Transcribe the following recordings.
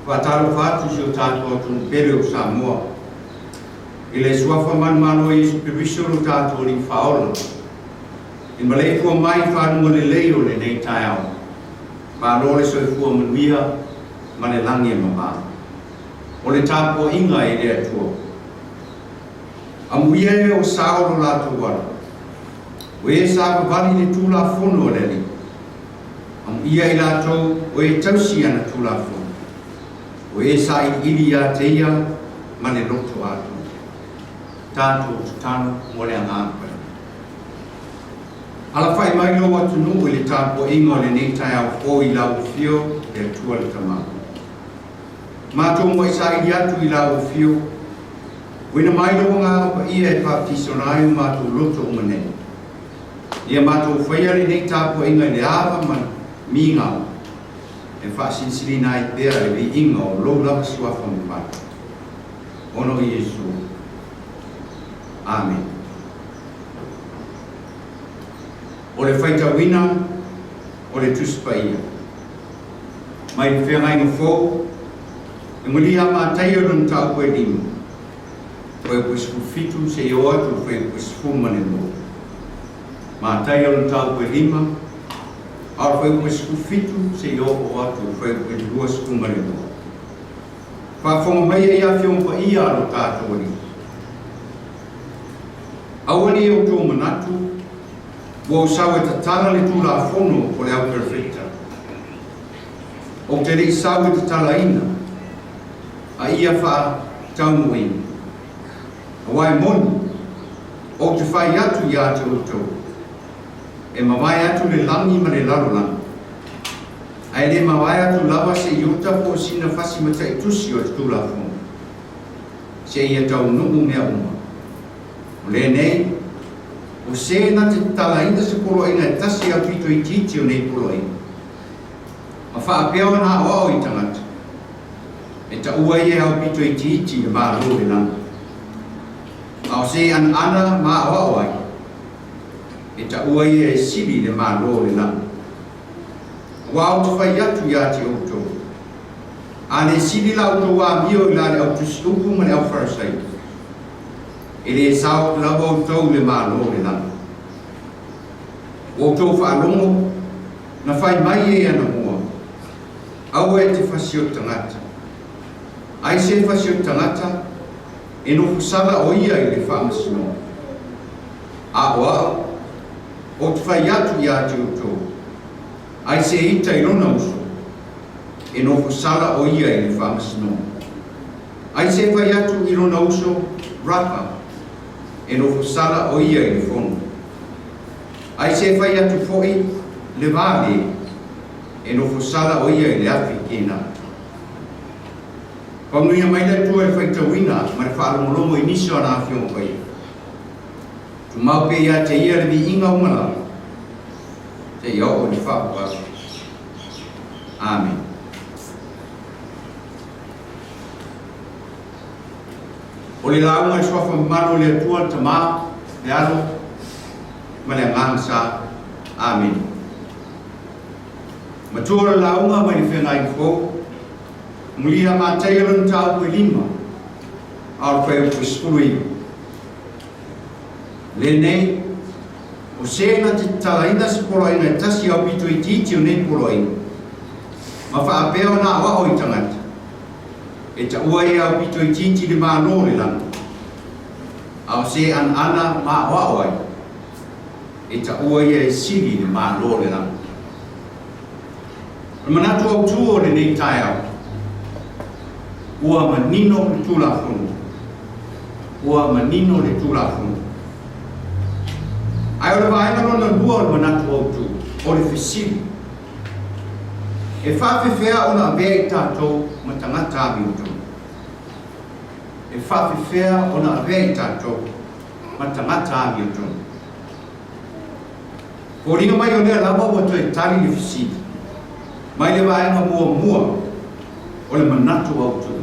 Faatalofa atu i si o tatou atunuu pele o Samoa, i le Suafa manumalo o Iesu Keriso lo tatou Alii Faaola, i maleifua mai i faluga lelei o lenei taeao. Malo le soifua manuia ma le lagi e mama. O le tapuaiga e le Atua. Amuia e o sao lo latou ala, o e savavali i le Tulafono a le Alii. Amuia i latou o e tausi i ana Tulafono, o e sailiili ia te ia ma le loto atoa. Tatou tatalo mo le Agaga Paia. Alafai mai lou atunuu i le tapuaiga o lenei taeao fou i lau afio, le Atua le Tama. Matou muai saili atu i lau afio, uina mai lou Agaga Paia e faapitisola ai o matou loto uma nei. Ia matou faia lenei tapuaiga i le ava ma le migao e faasilisilina ai pea le viiga o lou lava suafa mamalu. Ona o Iesu. Amene. O le faitauina o le Tusi Paia. Mai le Feagaiga Fou, e malia a Mataio lona mataupu e lima, fuaiupu e 17 seia oo atu i le fuaiupu e 12. Mataio lona mataupu e lima, a o le fuaiupu e 17 seia oo atu i le fuaiupu e 22. Faafofoga mai ai Afioga Paia a lo tatou Alii. Aua ne i outou manatu ua ou sau e tatala le Tulafono o le au perofeta. Ou te le i sau e tatalaina, a ia faataunuuina. Aua e moni, ou te fai atu ia te outou, e mavae atu le lagi ma le lalolagi, ae le mavae atu lava se iota po o sina fasi mataitusi o le Tulafono, seia taunuu mea uma. O lenei, o se na te tatalaina se poloaiga e tasi aupito itiiti o nei poloaiga, ma faapea ona aoao i tagata, e taua ia e aupito itiiti i le Malo o le lagi. A o se anaana ma aoao ai, e taua ia e sili i le Malo o le lagi. Aua ou te fai atu ia te outou, a le sili la outou amio i la le au tusi upu ma le au Farisai, e le sao atu lava outou i le Malo o le lagi. Ua outou faalogo, na fai mai e anamua, Aua e te fasioti tagata. Ai se fasioti tagata, e nofo sala o ia i le faamasinoga. A o au, ou te fai atu ia te outou, ai se ita i lona uso, e nofo sala o ia i le faamasinoga. Ai se fai atu i lona uso, Raka, e nofo sala o ia i le fono. Ai se fai atu foi, Le vale, e nofo sala o ia i le afi kena. Faamanuia mai le Atua i le faitauina ma le faalogologo i nisi o ana Afioga Paia. Tumau pea ia te ia le viiga uma lava, seia oo i le faavavau. Amene. O le lauga i le Suafa mamalu o le Atua, le Tama, le Alo, ma le Agaga Sa. Amene. Matua o le lauga mai le Feagaiga Fou, Mulia Mataia lona mataupu e lima, a o le fuaiupu e 19. Lenei, o se na te tatalaina se poloaiga e tasi aupito itiiti o nei poloaiga, ma faapea ona aoao i tagata, e taua ai e aupito itiiti le Malo o le lagi, a o se anaana ma aoao ai, e taua ia e sili le Malo o le lagi. O le manatu autū o lenei taeao, ua manino le Tulafono. Ua manino le Tulafono. Ae o le vaega lona lua o le manatu autū, o le fesili. E faafefea ona avea i tatou ma tagata amiotonu? E faafefea ona avea i tatou ma tagata amiotonu? Foliga mai o lea lava ua toe tali le fesili mai le vaega muamua o le manatu autu.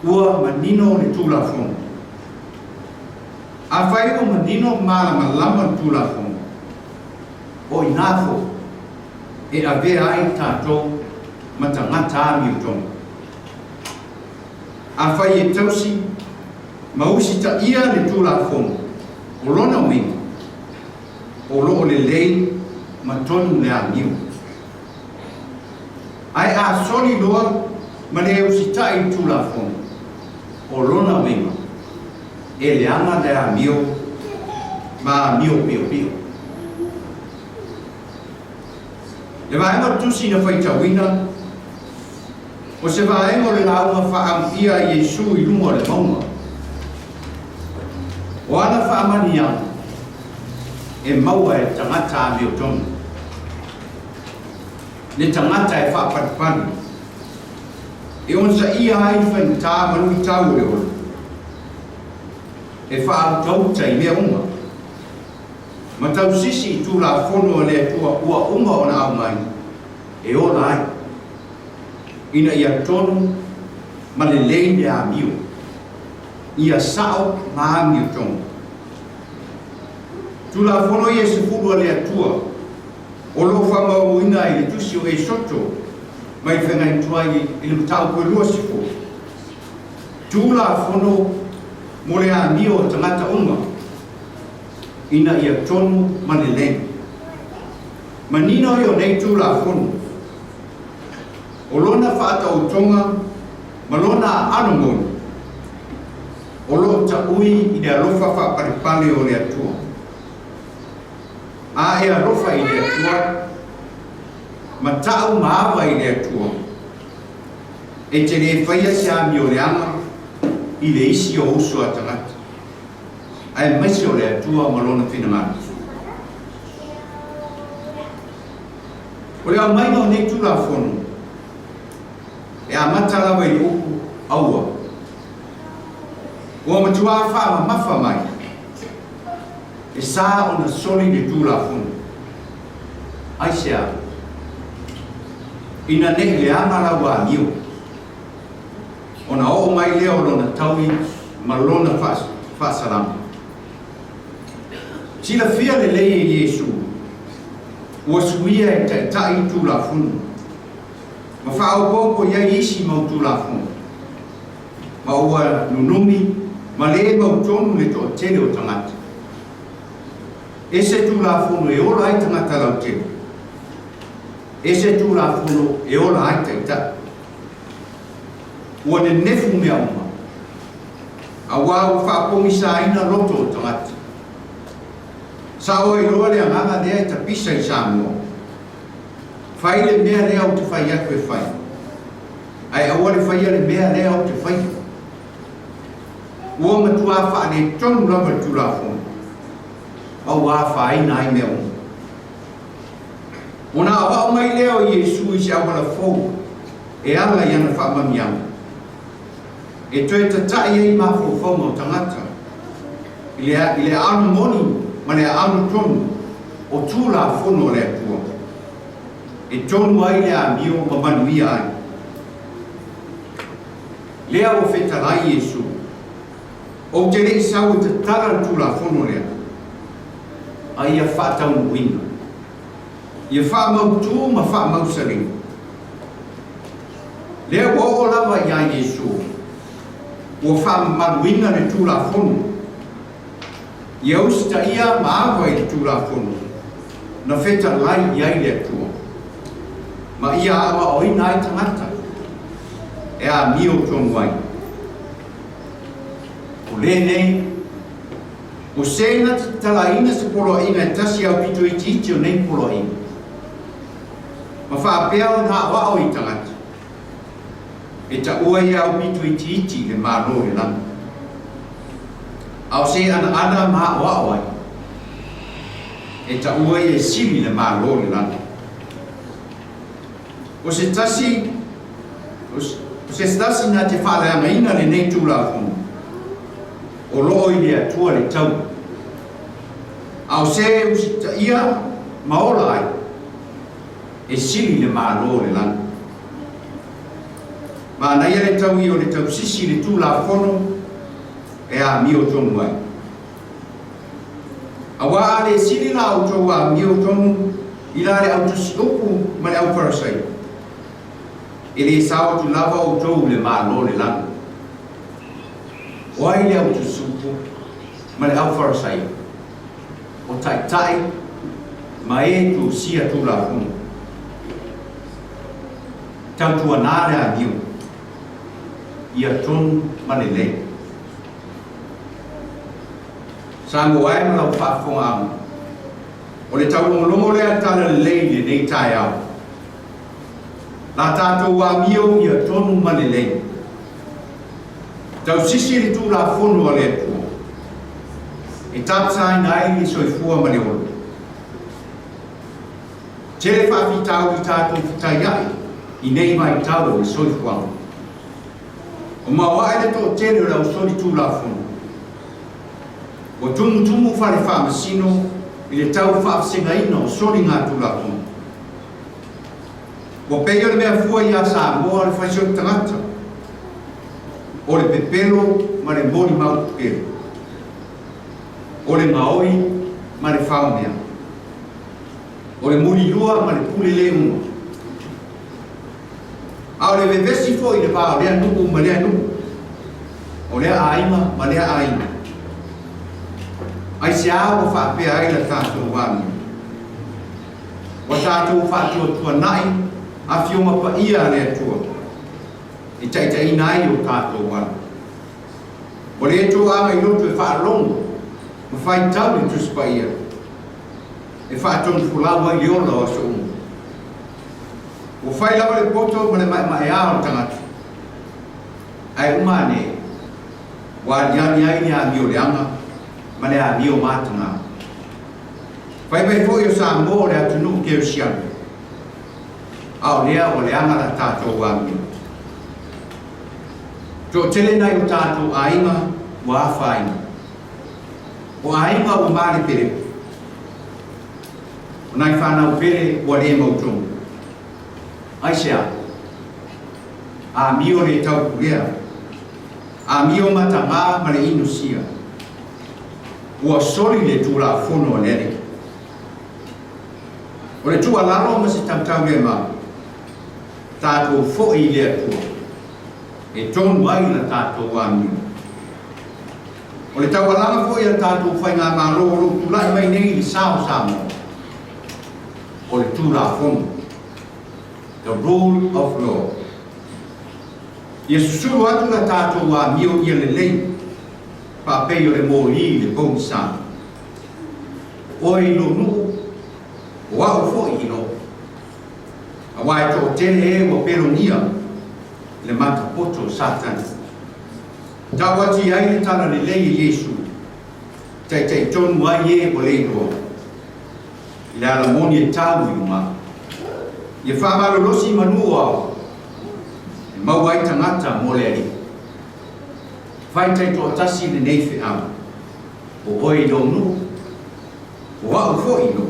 Ua manino le Tulafono. Afai ua manino ma malamalama le Tulafono, o i ina foi e avea ai tatou ma tagata amiotonu. Afai e tausi ma usitaia le Tulafono, o lona uiga, o lo o lelei ma tonu le amio. Ae a soli loa ma le usitai i le Tulafono, o lona uiga, e leaga le amio ma amio piopio. Le vaega o le Tusi na faitauina, o se vaega o le lauga faaamuia a Iesu i luga o le mauga. O ana faamaniaga e maua e le tagata amiotonu, le tagata e faapalepale, e onosaia ai faigata ma luitau o le ola, e faautauta i mea uma, ma tausisi i Tulafono a le Atua ua uma ona aumai e ola ai, ina ia tonu ma lelei le amio, ia sao ma amiotonu. Tulafono ia e sefulu a le Atua, o lo o faamauina ai le Tusi o Esoto mai le Feagai Tuai i le mataupu e 20. Tulafono mo le amio o tagata uma ina ia tonu ma lelei. Manino ai o nei Tulafono, o lona faataotoga ma lona aano moni, o lo o taui i le alofa faapalepale o le Atua. A e alofa i le Atua, matau ma ava i le Atua, e te lē faia se amioleaga i le isi o uso a tagata, aemaise o le Atua ma Lona finagalo. O le aumaiga o nei Tulafono, e amata lava i le upu aua. Ua matuā faamamafa mai, e sa ona soli le Tulafono. Aisea? Ina neʻi leaga lau amio, ona oo mai lea o lona taui ma lona faasalama. Silafia lelei e Iesu, ua suia e taitai Tulafono, ma faaopoopo i ai isi mau Tulafono, ma ua nunumi ma lē mautonu le toatele o tagata. E se Tulafono e ola ai tagata lautele, e se Tulafono e ola ai taitai. Ua nenefu mea uma, auā ua faapogisaina loto o tagata. Sao ai loa le agaga lea e tapisa i Samoa, Fai le mea lea ou te fai atu e fai, ae aua le faia le mea lea ou te faia. Ua matuā faaletonu lava le Tulafono, ma ua afaina ai mea uma. Ona aoao mai lea o Iesu i se auala fou e ala i ana faamanuiaga, e toe tataʻi ai mafaufauga o tagata i le, i le aano moni ma le aano tonu o Tulafono a le Atua, e tonu ai le amio ma manuia ai. Lea ua fetalai Iesu, Ou te le i sau e tatala le Tulafono lea, a ia faataunuuina, ia faamautū ma faamausalina. Lea ua oo lava iā Iesu, ua faamamaluina le Tulafono, ia usitaia ma ava i le Tulafono na fetalai i ai le Atua, ma ia aoaoina ai tagata e amio tonu ai. O lenei, o se na tatalaina se poloaiga e tasi aupito itiiti o nei poloaiga, ma faapea ona aoao i tagata, e taua ia aupito itiiti i le Malo o le lagi. A o se anaana ma aoao ai, e taua ia e sili le Malo o le lagi. O se tasi o se tasi na te faaleagaina lenei Tulafono, o loo i le Atua le taua. A o se e usitaia ma ola ai, e sili i le Malo o le lagi. Manaia le taui o le tausisi i le Tulafono e amio tonu ai. Aua a le sili la outou amio tonu i la le au tusi upu ma le au Farisaio, e le sao atu lava outou i le Malo o le lagi. O ai le au tusi upu ma le au Farisaio? O taitai ma e tusia Tulafono. Tautuanā le amio, ia tonu ma lelei. Samoa e ma lau faafofogaaga, o le taulogologo lea talalelei i lenei taeao. La tatou amio ia tonu ma lelei. Tausisi le Tulafono a le Atua e tapasaina ai le soifua ma le ola. Tele faafitauli tatou fetaiai i nei vaitau o le soifuaga. Ua maoae le toatele o le ausoli Tulafono. Ua tumutumu fale faamasino i le tau faavasegaina o soligatulafono. Ua pei o le mea fua iā Samoa le faisoli tagata, o le pepelo ma le molimau pepelo, o le gaoi ma le faomea, o le mulilua ma le pule le uma. A o le vevesi foi i le va o lea nuu ma lea nuu, o lea aiga ma lea aiga. Aisea ua faapea ai la tatou amio? Ua tatou faatuatuanai Afioga Paia a le Atua e taitaiina ai o tatou ala. Ua le toaga i loto e faalogo ma faitau le Tusi Paia e faatonufolau ai le ola o aso uma. Ua fai lava le poto ma le maemaea o le tagata, ae uma ane ua aliali ai le amio leaga ma le amio mataga. Fai mai foi o Samoa o le atunuu kerisiano, a o lea ua leaga la tatou amio. Toatele nai o tatou aiga ua afaina. O aiga ua malepelepe. O nai fanau pele ua le mautonu. Aisea? Amio le taupulea. Amio matagā ma le inosia. Ua soli le Tulafono a le Alii. O le tuualalo ma se tautaulemau, tatou foi i le Atua e tonu ai la tatou amio. O le taualaga foi a le tatou faigamalo o lo o tulai mai nei i le sa o Samoa, o le Tulafono, the rule of law. Ia susulu atu la tatou amio ia lelei, faapei o le moli i le pogisa. O oe i lou nuu, o au foi i lou. Aua e toatele e ua pelogia i le matapoto o Satani. Tau atu i ai le talalelei e Iesu, taitai tonu ai e ua le iloa, i le ala moni e tau i luga. Ia faamalolosi manu o ao, e maua ai tagata mo le Alii. Fai taitoatasi lenei feau, o oe i lou nuu, o au foi i lou.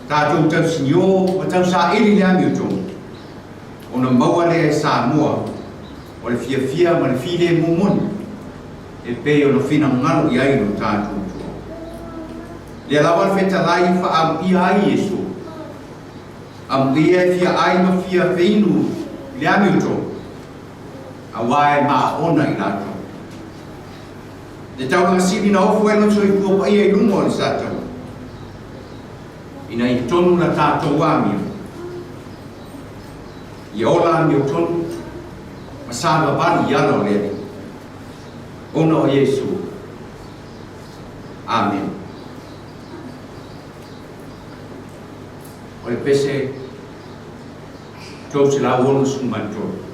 Tatou tausiniō ma tausaili le amiotonu, ona maua lea e Samoa o le fiafia ma le filemu moni e pei ona finagalo i ai lo tatou Atua. Lea lava le fetalai e faaamuia ai Iesu, amuia e fia ai ma fia feinu i le amiotonu, aua e maona i latou. Le taulaga sili na ofo ai lona soifua paia i luga o le sataua, ina ia tonu la tatou amio, ia ola amiotonu ma savavali i ala o le Alii, ona o Iesu. Amene. O le pese 363.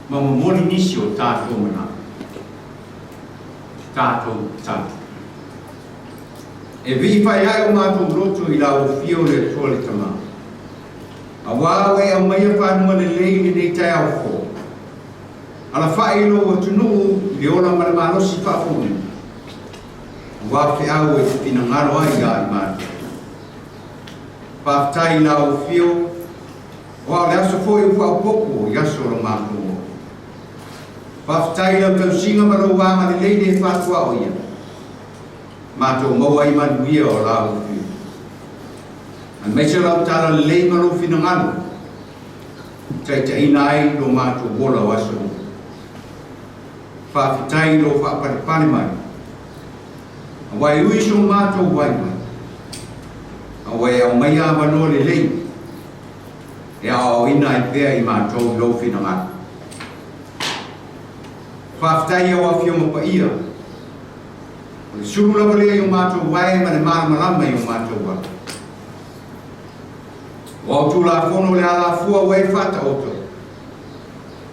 ma momoli nisi o tatou manao. Tatou tatalo. E vii faiae o matou loto i la Afio o le Atua le Tama. Auā ua e aumaia fanuga lelei i lenei taeao fou. Alafai i lou atunuu i le ola ma le malosi faafouina. Auā feau e te finagalo ai iā i matou. Faafetai i la Afio, auā o le aso foi ua faaopoopo i aso o lo matou ola. Faafetai i lau tausiga ma lou agalelei le fatuaoia. Matou maua ai manuia o la Afio. Aemaise lau tala lelei ma lou finagalo e taitaiina ai lo matou ola o aso uma. Faafetai i lou faapalepale mai, aua e ui so matou vaivai, a ua e aumaia avanoa lelei e aoaoina ai pea i matou i lou finagalo. Faafetai i au Afioga Paia, O le sulu lava lea i o matou vae ma le malamalama i o matou ala. O au Tulafono o le alafua ua e faataoto,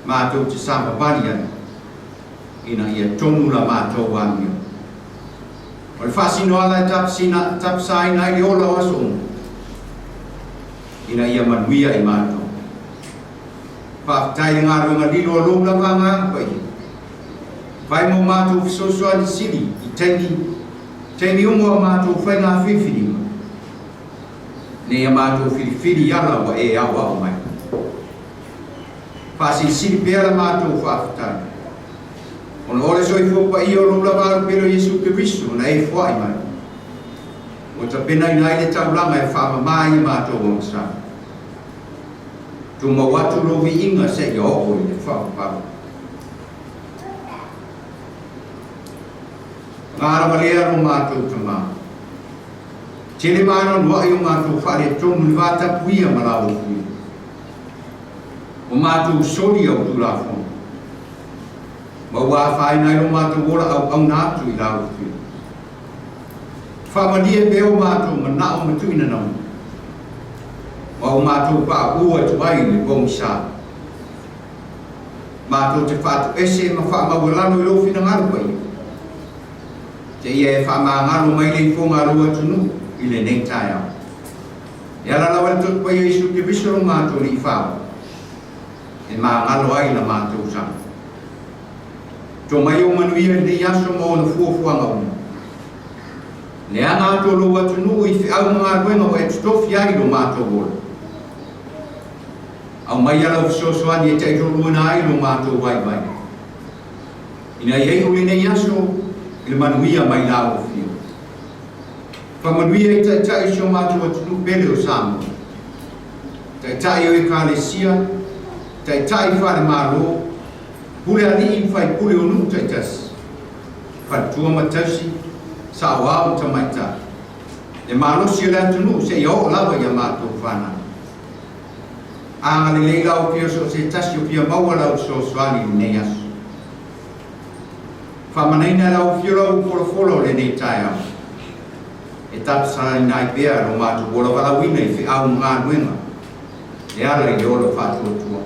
matou te savavali ai, ina ia tonu la matou amio. O le faasinoala e tapasina, tapasaina ai le ola o aso uma, ina ia manuia i matou. Faafetai i le galuega lilo a lou lava Agaga Paia. Fai mo matou fesoasoani sili i taimi taimi uma o matou faiga filifiliga, ina ia matou filifili i ala ua e aoao mai. Faasilisili pea la matou faafetai, ona o le soifua paia o lou lava Alu pele o Iesu Keriso na e foai mai, ua tapenaina ai le taulaga e faamama ai a matou agasala. Tumau atu lou viiga seia oo i le faavavau. Paga lava lea lo matou Tama. Tele maanoanoaʻi o matou faaletonu i le va tapuia ma la outou. Ua matou soli au Tulafono, ma ua afaina ai lo matou ola auauna atu i la outou. Faamalie pea o matou manao ma tuuinanauna, ma ua matou paʻu atu ai i le pogisa. Matou te faatoese ma faamaualalo i lou finagalo paia, seia e faamagalo mai le ifoga a lou atunuu i lenei taeao. E ala lava le Toto Paia Iesu Keriso lo matou Alii Faaola, e magalo ai la matou sala. To mai ou manuia i lenei aso ma ona fuafuaga uma. Leaga atu o lou atunuu i feau ma galuega ua e totofi ai lo matou ola. Aumaia lau fesoasoani e taitoluina ai lo matou vaivai, ina ia iu lenei aso i le manuia mai la ou afio. Faamanuia i taitai o si o matou atunuu pele o Samoa, taitai o Ekalesia, taitai faale-Malo, pule alii ma faipule o nuu taitasi, faletua ma tausi, saoao ma tamaitai, le malosi o le atunuu seia oo lava i a matou fanau. Agalelei lau Afioga so o se tasi o fia maua lau fesoasoani i lenei aso. Faamanaina e lau Afioga lau folafola o lenei taeao. E tapasalaina ai pea lo matou ola valaauina i feau ma galuega e ala i le ola faatuatua.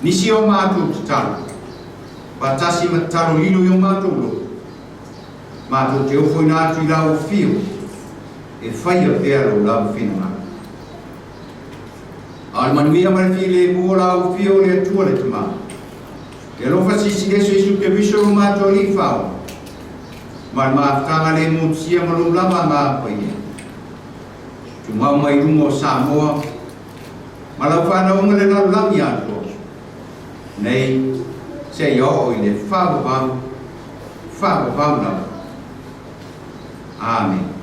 Nisi o matou tatalo, faatasi ma tatalo lilo i o matou loto, matou te ofoina atu i lau Afioga e faia pea lou lava finagalo. A o le manuia ma le filemu o la Afio o le Atua le Tama, le alofa silisili ese o Iesu Keriso lo matou Alii Faaola, ma le mafutaga le motusia ma lou lava Agaga Paia, tumau mai luga o Samoa ma lau fanauga le lalolagi atoa, nei seia oo i le faavavau, faavavau lava. Amene.